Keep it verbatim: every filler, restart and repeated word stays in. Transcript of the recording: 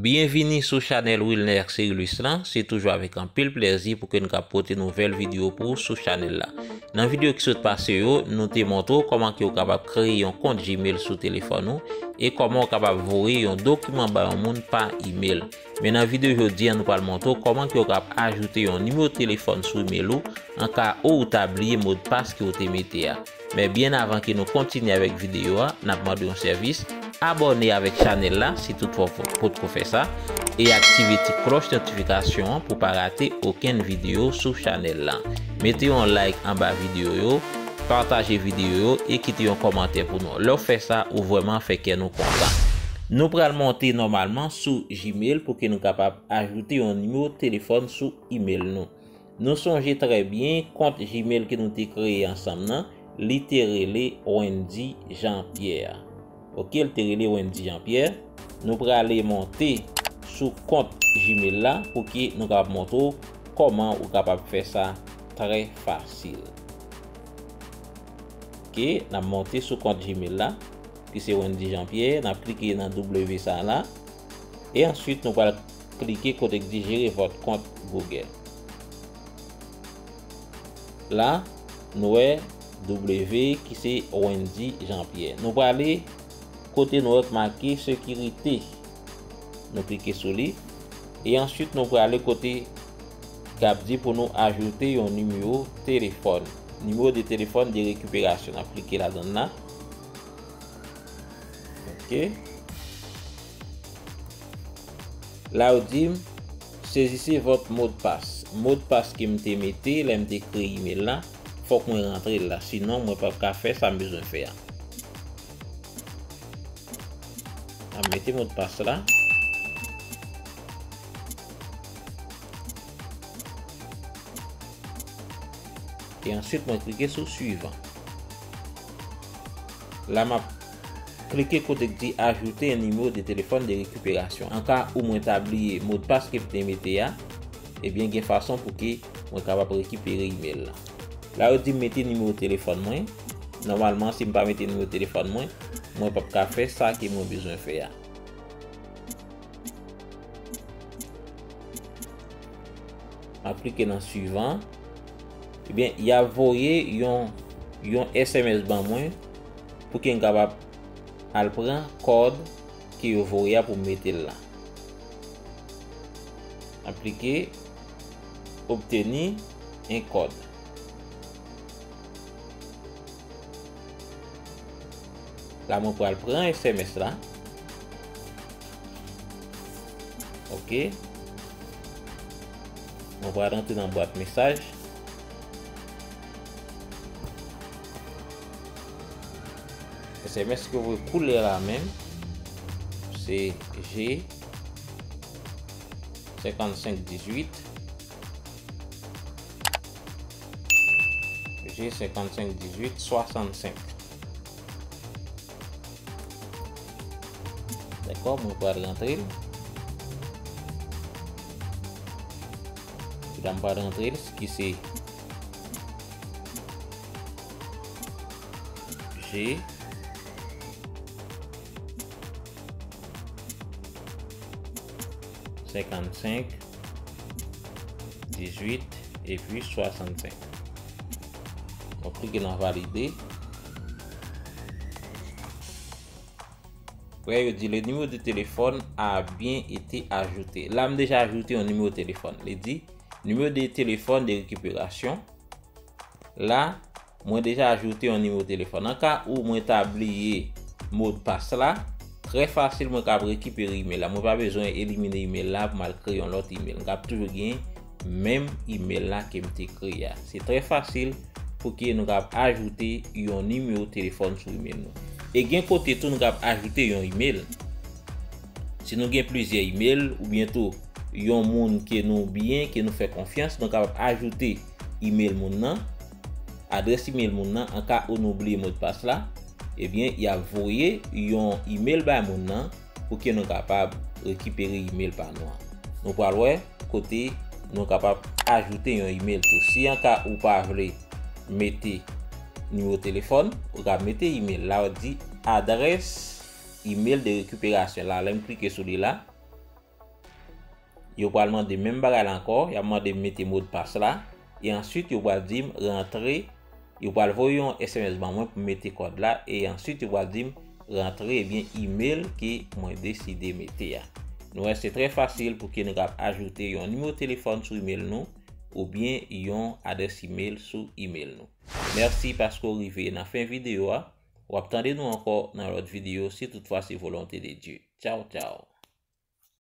Byenvini sou chanèl Wilner Cérilus lan. Se toujou avèk anpil plèzi pou ke n ka pote nouvèl videyo pou ou sou chanèl la. Nan videyo ki sot pase yo, nou te montre w kòman ke w kapab kreye yon kont Gmail sou telefòn ou e kòman w kapab voye yon dokiman ba yon moun pa imèl. Men nan videyo jodi a, nou pral montre w kòman ke w kapab ajoute yon nimewo telefòn sou imèl ou, an ka ou ta bliye modpas ke w te mete a. Men byen avan ke nou kontinye avèk videyo a, n ap mande yon sèvis, abòne avèk chanèl la si toutfwa w potko fè sa, e aktive ti klòch notifikasyon an pou pa rate okenn videyo sou chanèl la. Mete yon like anba videyo yo, pataje videyo yo e kite yon kòmantè pou nou. Lè w fè sa, ou vrèman fè kè nou kontan. Nou pral monte nòmalman sou Gmail pou ke nou kapab ajoute yon nimewo telefòn sou imèl nou. Nou sonje trè byen kont Gmail ke nou te kreye ansanm nan, li te rele Wendy Jean Pierre. Oke, li te rele Wendy Jean Pierre. Nou prale monte sou kont Gmail la pou ke nou kapab montre w kòman ou kapab fè sa trè fasil. Oke, n ap monte sou kont Gmail la, ki se Wendy Jean Pierre. N ap klike nan W sa la. E answit, nou pral klike kote k di Gérer votre compte Google. La, nou wè W ki se Wendy Jean Pierre. Nou prale kote nou wè k make sekirite. Nou klike sou li. E answit, nou prale kote k ap di pou nou ajoute yon nimewo telefòn. Nimewo de telefòn de rekipirasyon. N ap klike ladan l la. Oke. La, yo di m, saisissez votre mot de passe. Modpas ke m te mete lè m te kreye imèl la, fòk mwen rantre l la. Sinon, mwen p ap ka fè sa m bezwen fè a. M ap mete modpas la. E answit, mwen klike sou suivant. La, m ap klike kote k di ajouter un numéro de téléphone de récupération. An ka ou mwen ta bliye modpas ke m te mete a, ebyen, gen fason pou ke mwen kapab rekipere imèl la. La, yo di m mete nimewo telefòn mwen. Nòmalman, si m pa mete nimewo telefòn mwen, mwen p ap ka fè sa ke mwen bezwen fè a. M ap klike nan suivant. Ebyen, y ap voye yon, yon S M S ban mwen pou ke m kapab al pran kòd ke yo voye a pou m mete l la. M ap klike obtenir un code. La, mwen pral pran S M S la. Oke. Mwen pral rantre nan bwat mesaj. S M S ke voye koulè la menm, se G senkannsenk dizuit. G senkannsenk dizuit swasannsenk. Dakò, mwen pral rantre l. Kounya m pral rantre l, ki se G senkannsenk dizuit epi swasannsenk. Mwen klike nan valide. Wè, yo di le numéro de téléphone a bien été ajouté. La, m deja ajoute yon nimewo telefòn. Li di, numéro de téléphone de récupération. La, mwen deja ajoute yon nimewo telefòn. An ka ou mwen ta bliye modpas la, trè fasil mwen kab rekipere imèl la. Mwen pa bezwen elimine imèl la pou m al kreye yon lòt imèl. M kab toujou gen menm imèl la ke m te kreye a. Se trè fasil pou ke nou kab ajoute yon nimewo telefòn sou imèl nou. E gen kote tou nou kab ajoute yon imèl. Si nou gen plizyè imèl oubyen tou yon moun ke nou byen, ke nou fè konfyans, nou kapab ajoute imèl moun nan, adrès imèl moun nan, an ka ou nou bliye modpas la, ebyen, y ap voye yon imèl bay moun nan pou ke nou kapab rekipere imèl pa nou an. Nou pral wè kote nou kapab ajoute yon imèl tou. Si an ka ou pa vle mete nimewo telefòn, ou ka mete imèl. La, ou di adrès imèl de rekipirasyon. La, lè m klike sou li la, Yo pral mande menm bagay la ankò, y ap mande m mete modpas la, e answit yo pral di m rantre, yo pral voye yon S M S ban mwen pou m mete kòd la, e answit yo pral di m rantre ebyen email ke mwen deside mete a. Nou wè se trè fasil pou ke nou kab ajoute yon nimewo telefòn sou email nou, oubyen yon adrès email sou email nou. Mèsi paske w rive nan fen videyo a. W ap tande nou ankò nan lòt videyo si toutfwa se volonte de Dye. Tchaw, tchaw.